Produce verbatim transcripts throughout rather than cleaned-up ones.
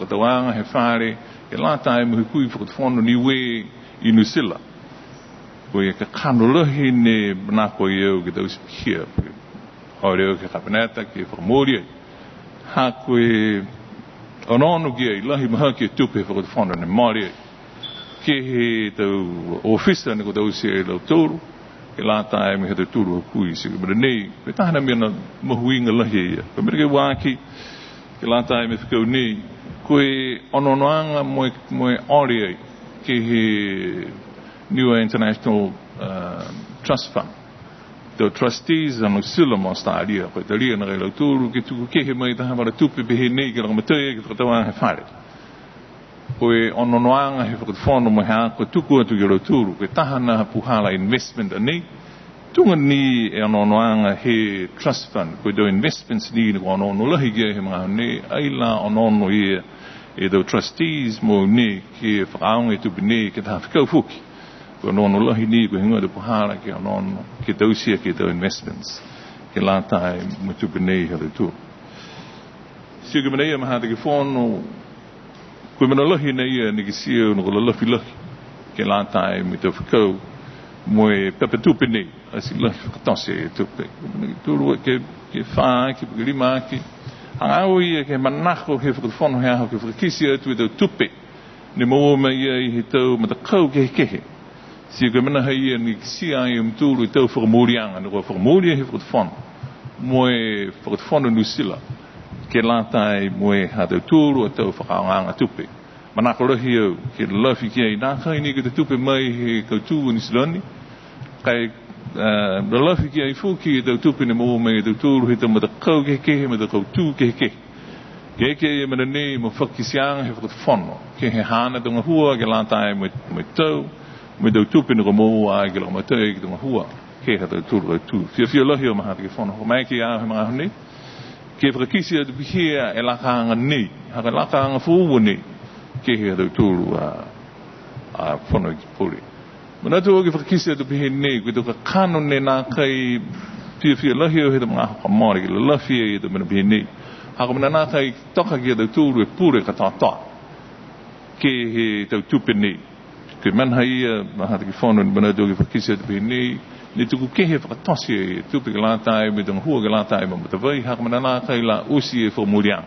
fakatauaga he fale, ke lata mo e hukui fakatufono Niue i Niu Sila. Ko e kakano lahi ne manako ai au ke taute pihia, ole au ke he Kapeneta ke fakamooli ai. Ha ko e onoono ki ai, lahi mahaki e tupe he fakatufono ne mole ai. Ke he tau ofisa ne kua taute e lautolu, ke lata mo e ha tautolu a hukui, ti ko e mena nei, ko e taha a mena mahuiga lahi ia. Ko e mena ke ua aki, ke lata mo e fekau nei, ko e onoonoaga mo e, mo e ole ai, ke he Niue International, uh, Trust Fund. Tau trustees a Niu Sila mo Australia, ko e talia nākai a lautolu, ke tuku kehe mai taha vala tupe pehē nei ke lagomatai ke fakatauaga he fale. Ko e onoonoaga he fakatufono mo e haaku a tuku atu ki a lautolu, ko e taha a puhala investment a nei. Tuga ni e onoonoaga he trust fund, ko e tau investments ni ne kua onoono lahi ki ai he magaaho nei, ai la onoono ia e tau trustees mo nei ke fakaaoga e tupe nei ke taha fekau foki. Ko e onoono lahi ni, ko e heigoa e tau puhala ke onoono, ke taute ke he tau investments, ke lata mo e tupe nei ha lautolu. Ti ko e mena ia ma e Haaku a Fono, ko e mena lahi nei ia ne kitia au ne kua lalafi lahi, ke lata mo e tau fekau, mo e pepa tupe nei, ati lahi fakatote e tupe. Ko e mena ke tolu, ke, ke fā aki, ke lima aki. Hagaao ia ke he manako he fakatufono he aho ke fakakite atu e tau tupe ne moua mai ai he tau matakau kehekehe. Ti ko e mena ia ne kitia ai e mutolu e tau fakamooliaga, ne kua fakamooli he fakatufono, mo e fakatufono Niu Sila, ke lata mo e ha tautolu a tau fakaaogaaga tupe. Manako lahi au ke lalafi ki ai, nākai ni ko e tau tupe mai he kautū Niu Silani, ka e, a, lalafi ki ai foki e tau tupe ne moua mai e tautolu he tau matakau kehekehe, matakau tū kehekehe. Ke eke e mena nei mo fakakiteaga he fakatufono, ke he haana tau gahua, ke lata mo e, mo e tau, mo e tau tupe ne kua moua ai ke lagomatai ke he tau gahua, ke he ha tautolu a kautū. Fiafia lahi au ma e Haaku a Fono, ko e maeke ia he magaaho nei, ke fakakite atu pihia e lakaaga nei, ha ko e lakaaga foou nei, ke he ha tautolu a, a Fono Ekepule. Manatu au ke fakakite atu pehē nei, ko e tau kakano ne nākai fiafia lahi au he tau magaaho kua mole ke lalafi e tau mena pehē nei. Ha ko e mena nākai toka ki a tautolu e pule katoatoa ke he tau tupe nei. Ko e mena ia, ma e Haaku a Fono, manatu au ke fakakite atu pehē nei, ne tuku kehe fakatote e tupe ke lata mo e tau gahua ke lata mo Matavai, ha ko e mena nākai la oti e fakamooliaga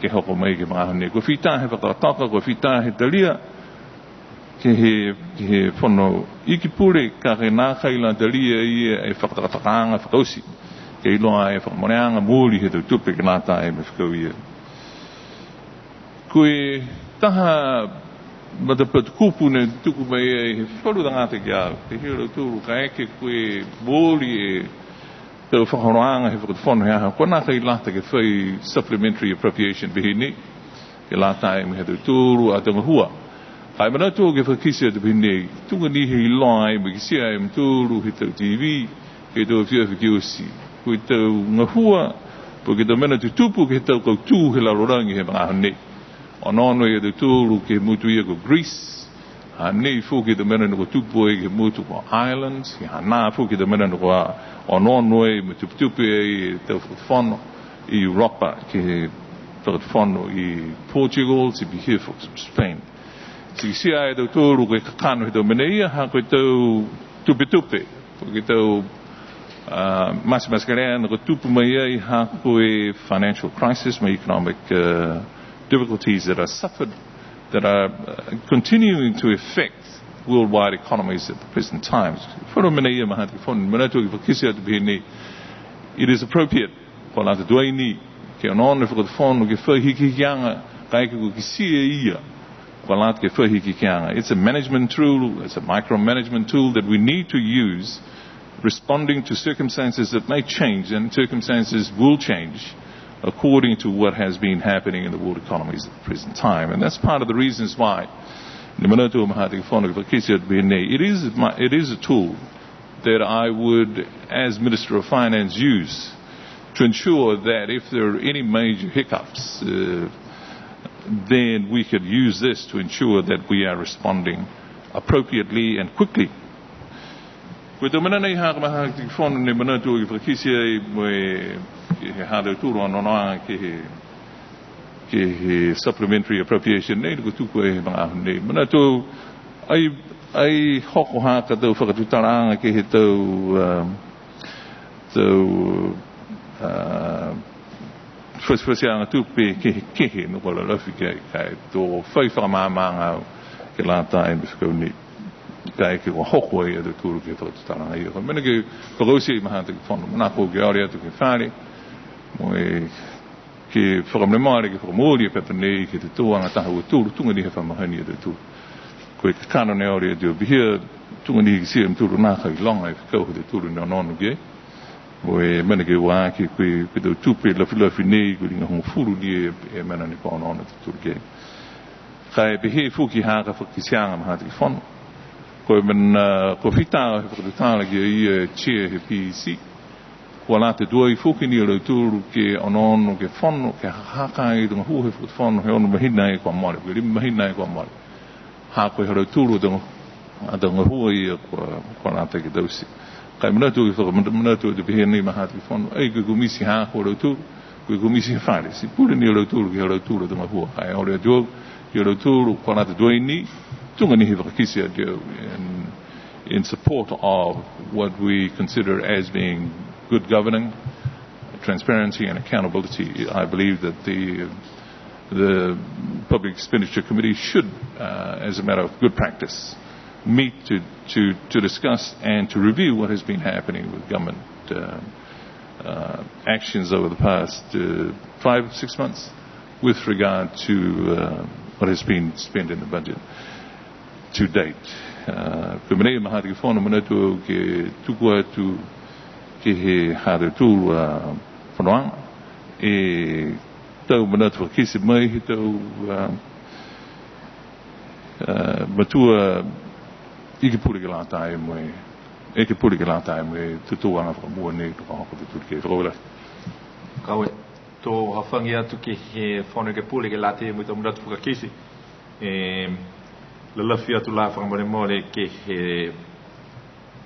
ke hoko mai ke he magaaho nei. Kua fita he fakatoka, kua fita he talia, ke he, ke he Fono Ekepule, ka e nākai la talia ia e fakatokatokaaga fakaoti, ke iloa e fakamoleaga mooli he tau tupe ke lata mo e fekau ia. Ko e taha matapatu kupu ne tuku mai ai he falu tagata ki a au, pehē a lautolu kaeke kua mooli e tau fakaholoaga he fakatufono he aho, kua nākai lata ke fai supplementary appropriation pehē nei, ke lata mo e ha tautolu a tau gahua. Ka e manatu au ke fakakite atu pehē nei, tuga ni he iloa ai mo e kitia e mutolu he tau T V, ke he tau afiafi ke oti, ko e tau gahua, po ke tau mena tutupu ke he tau kautū he lalolagi he magaaho nei. Onoono e tautolu ke he motu ia ko Greece, hanei foki e tau mena ne kua tupu ai ke he motu ko Ireland, ke he hanā foki e tau mena ne kua onoono ai mo e tupetupe ai e tau fakatufono i Europa, ke he fakatufono i Portugal, ti pihia foki Spain. Ti kitia e tautolu ko e kakano he tau mena ia, ha ko e tau tupetupe, po ke tau, a, matematekelea ne kua tupu mai ai ha ko e financial crisis mo e economic, a, difficulties that are suffered, that are, uh, continuing to affect worldwide economies at the present time. Falu mena ia ma e Haaku a Fono, manatu au ke fakakite atu pehē nei, it is appropriate, kua lata tuai ni ke onoono e fakatufono ke fai hikihikiaga, kaeke kua kitia e ia kua lata ke fai hikihikiaga. It's a management tool, it's a micromanagement tool that we need to use, responding to circumstances that may change, and circumstances will change according to what has been happening in the world economies at the present time. And that's part of the reasons why, ne manatu au ma e Haaku a Fono ke fakakite atu pehē nei, it is my, it is a tool that I would, as Minister of Finance, use to ensure that if there are any major hiccups, uh, then we could use this to ensure that we are responding appropriately and quickly. Ko e tau mena nei ha ko e ma e Haaku a Fono ne manatu ke fakakite ai mo e, ke he ha tautolu a onoonoaga ke he ke he supplementary appropriation nei, ne kua tuku ai he magaaho nei. Manatu, ai, ai hoko haaku a tau fakatutalaaga ke he tau, um, tau, uh, fasifasiaga tupe kehekehe, ne kua lalafi ki ai, ka e to fai fakamaamaaga au ke lata mo e fekau nei. Kaeke kua hoko ai a tautolu ke he fakatutalaaga ia. Ko e mena ke fakaoti ai ma Hataki Fono, manako ke ole atu ke he fale, mo e ke fakamolemole, ke fakamooli e pepa nei ke he tau aho taha ua tolu, tuga ni he fa mahani a tautolu. Ko e kakano ne ole atu, pihia tuga ni he kitia e mutolu nākai loga e fekau ha tautolu ne onoono ki ai. Mo e mena ke ua aki, ko e, ko e tau tupe lafilafi nei, ko e liga hogofulu ni e, e mena ne kua onoono a tautolu ki ai. Ka e pehē foki ha ko e fakakiteaga ma Hataki Fono. Ko e mena, ko e fita he fakatutala ki a ia e chair he P E C. Kua lata tuai foki ni a lautolu ke onoono ke fono, ke hakahaka e tau gahua he fakatufono he ono mahina e kua mole, ke lima mahina e kua mole. Ha ko e ha lautolu a tau, a tau gahua ia kua, kua lata ke taute. Ka e manatu, ke fakamanatu atu pehē nei ma Hataki Fono, ai ko e komiti ha ko lautolu, ko e komiti he fale, ti pule ni a lautolu ke he ha lautolu a tau gahua. Ka e ole atu au ki a lautolu kua lata tuai ni, tuga ni he fakakite atu au in, in support of what we consider as being good governing, transparency and accountability. I believe that the, the Public Expenditure Committee should, uh, as a matter of good practice, meet to, to, to discuss and to review what has been happening with government, uh, uh, actions over the past, uh, five, six months with regard to, uh, what has been spent in the budget to date. Uh, ko e mena ia ma Hataki Fono, manatu au ke tuku atu ke he ha tautolu a, uh, fonoaga, e tau manatu fakakite mai he tau, uh, uh, matua Ekepule ke lata mo e, Ekepule ke lata mo e tau tuaga fakamua nei, to ka hoko atu ke fakaaue. Ka e, to hafagi atu ke he Fono Ekepule ke lata mo e tau manatu fakakite. E, lalafi atu la fakamolemole ke he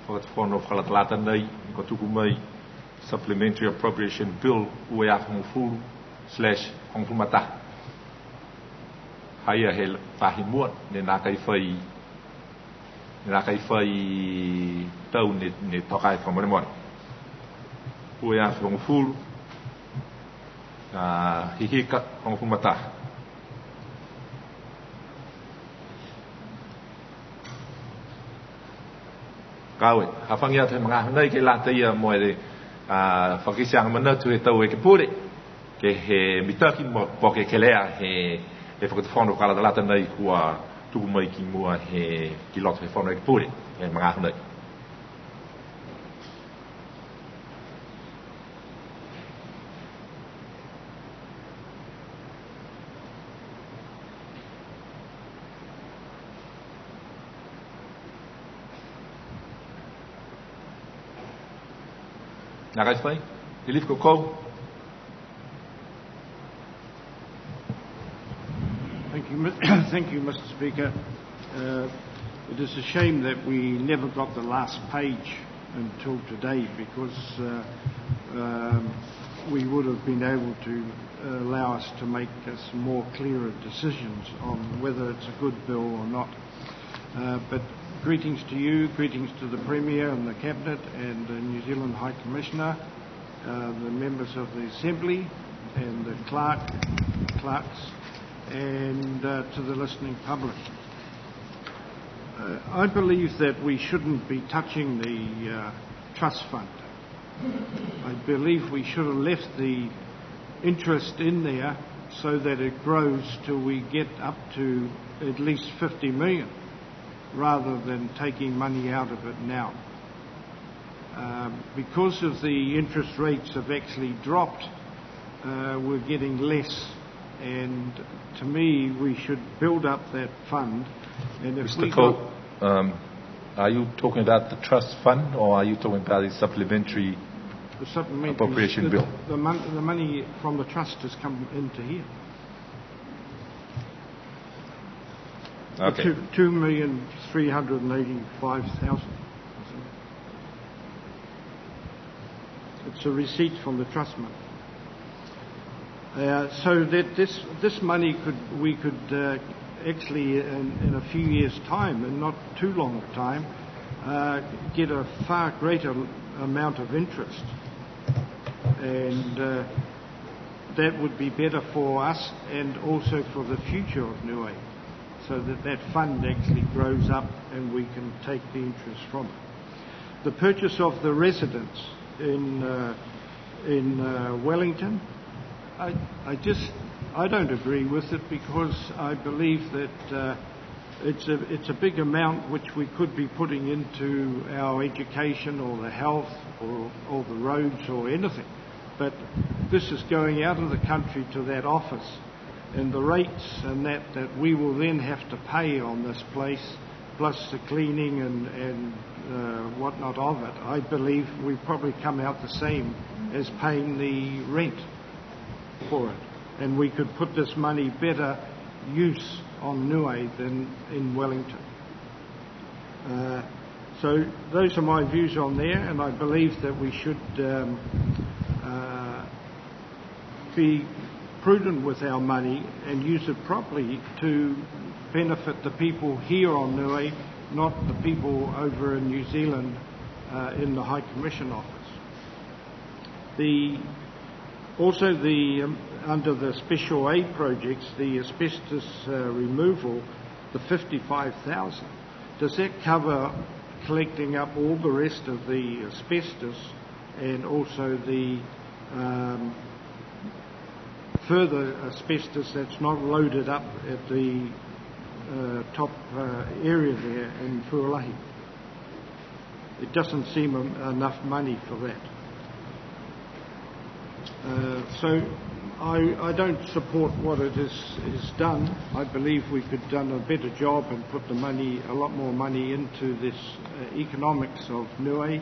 Fakatufono fakalatalata nei, kua tuku mai Supplementary Appropriation Bill ua e afe hogofulu slash hogofulu ma taha. Ha ia he faahi mua, ne nākai fai, ne nākai fai tau ne, ne toka e fakamolemole. Ua e afe hogofulu, a, hihika hogofulu ma taha. Ka e, hafagi atu he magaaho nei ke lata ia mo e, a, fakakiteaga manatu he tau Ekepule, ke he mitaki mo, po ke kelea he, he Fakatufono fakalatalata nei kua tuku mai ki mua he, ki loto he Fono Ekepule, he magaaho nei. Nākai fai? Lilifu Coe? Thank you, Mi-, thank you, Mister Speaker. Uh, it is a shame that we never got the last page until today because, uh, um, we would have been able to allow us to make, uh, some more clearer decisions on whether it's a good bill or not. Uh, but greetings to you, greetings to the Premier and the Cabinet and the New Zealand High Commissioner, uh, the members of the Assembly and the clerk, clerks, and, uh, to the listening public. Uh, I believe that we shouldn't be touching the, uh, trust fund. I believe we should have left the interest in there so that it grows till we get up to at least fifty million, rather than taking money out of it now. Um, because of the interest rates have actually dropped, uh, we're getting less, and to me, we should build up that fund, and if Mister we Coe, got um, are you talking about the trust fund, or are you talking about the supplementary The supplementary, appropriation the, bill? The mon-, the money from the trust has come into here. Okay. Two, two million three hundred and eighty-five thousand. It's a receipt from the trust money. Uh, so that this, this money could, we could, uh, actually in, in a few years' time, and not too long a time, uh, get a far greater amount of interest. And, uh, that would be better for us and also for the future of Niue, so that that fund actually grows up and we can take the interest from it. The purchase of the residence in, uh, in, uh, Wellington, I, I just, I don't agree with it because I believe that, uh, it's a, it's a big amount which we could be putting into our education or the health or, or the roads or anything. But this is going out of the country to that office, and the rates and that, that we will then have to pay on this place, plus the cleaning and, and, uh, whatnot of it, I believe we probably come out the same as paying the rent for it. And we could put this money better use on Niue than in Wellington. Uh, so those are my views on there, and I believe that we should, um, uh, be prudent with our money and use it properly to benefit the people here on Niue, not the people over in New Zealand, uh, in the High Commission office. The, also the, um, under the special aid projects, the asbestos, uh, removal, the fifty-five thousand, does that cover collecting up all the rest of the asbestos and also the, um, further asbestos that's not loaded up at the, uh, top, uh, area there in Fualahi? It doesn't seem em-, enough money for that. Uh, so I, I don't support what it is, is done. I believe we could done a better job and put the money, a lot more money into this, uh, economics of Niue,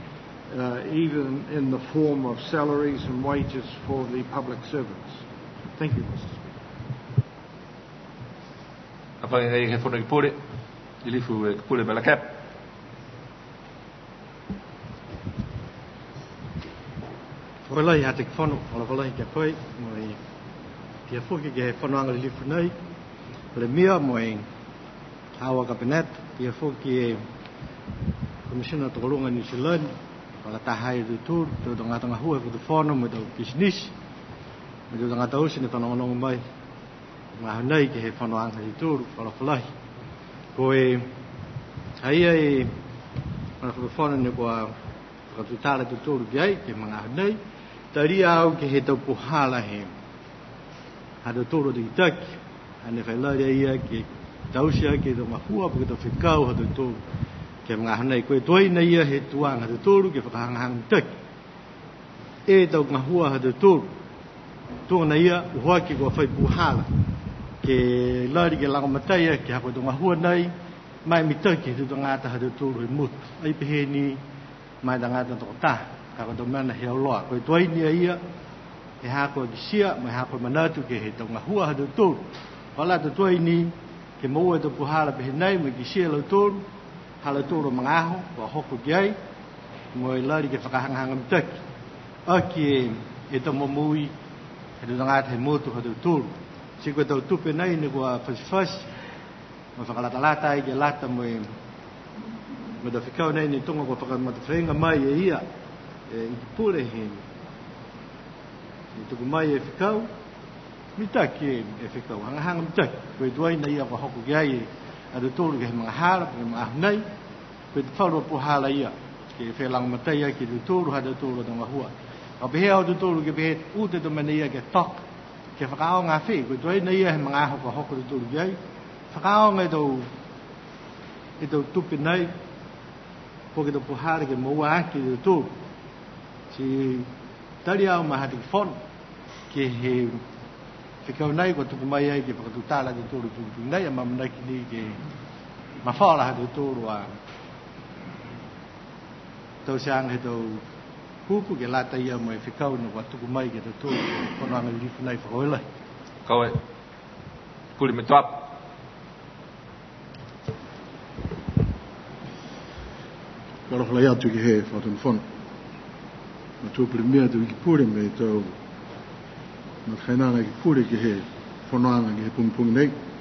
uh, even in the form of salaries and wages for the public servants. Thank you, Mister Speaker. Hafagi he Fono Ekepule, Lilifu Ekepule Melakep. Fakalahi Hataki Fono, fakalahi ke koe, mo e pihia foki ke he fonoaga lilifu nei, Palemia mo e haau a Kapeneta, pihia foki e Komisina Tokoluga Niu Silani, fakalataha ai a tautolu, tau tagata gahua he Fakatufono mo e tau pisinisi, mo e tau tagata oti ne fanogonogo mai. Magaaho nei ke he fonoaga ha tautolu, fakalahi. Ko e, ha ia e, Fakatufono ne kua fakatutala a tautolu ki ai, ke he magaaho nei. Talia au ke he tau puhala he, ha tautolu a takitaki, hane fai lali a ia ke taute aki e tau gahua, po ke tau fekau ha tautolu. Ke he magaaho nei, ko e tuai ni a ia he tuaga ha tautolu, ke fakahagahaga mitaki e tau gahua ha tautolu. Tuga ni a ia, uho aki kua fai puhala ke lali ke lagomatai aki ha ko e tau gahua nei, mo e mitaki he tau tagata ha tautolu he motu. Ai pehē ni, mo e tagata tokotaha, ha ko e tau mena he auloa. Ko e tuai ni a ia, he ha ko e kitia, mo e ha ko e manatu ke he tau gahua ha tautolu. Kua lata tuai ni, ke moua e tau puhala pehē nai, mo e kitia e lautolu, ha lautolu a magaaho kua hoko ki ai, mo e lali ke fakahagahaga mitaki aki e, e tau momoui he tau tagata he motu ha tautolu. Ti ko e tau tupe nei ne kua fasifasi, mo e fakalatalata ai ke lata mo e, mo e tau fekau nei ne tuga kua fakamatafeiga mai e ia, e Ikipule he, ne tuku mai e fekau, mitaki e, e fekau, hagahaga mitaki. Ko e tuai ni a ia kua hoko ki ai e, a tautolu ke he magahala, ke he magaaho nei, ko e falu a puhala ia, ke felagomatai aki a tautolu, ha tautolu a tau gahua. Ka pehē a tautolu ke pehē, uta e tau mena ia ke toka, ke fakaaoga a fē, ko e tuai ni a ia he magaaho kua hoko a tautolu ki ai, fakaaoga e tau, e tau tupe nei, po ke tau puhala ke moua aki a tautolu. Ti talia au ma Hataki Fono, ke he fekau nei kua tuku mai ai ke fakatutala a tautolu tukutuku nei, amaamanaki ni ke mafola ha tautolu a tauteaga he tau kupu ke lata ia mo e fekau ne kua tuku mai ke he tautolu, fonoaga lilifu nei, fakaaue lahi. Kau e. Pule Metoapu. Fakaalofa lahi atu ke he Fakatufono. Matua Palemia, tau Ikipule mo e tau Mo e kainaga ke pule ke he fonoaga ke he pogipogi nei.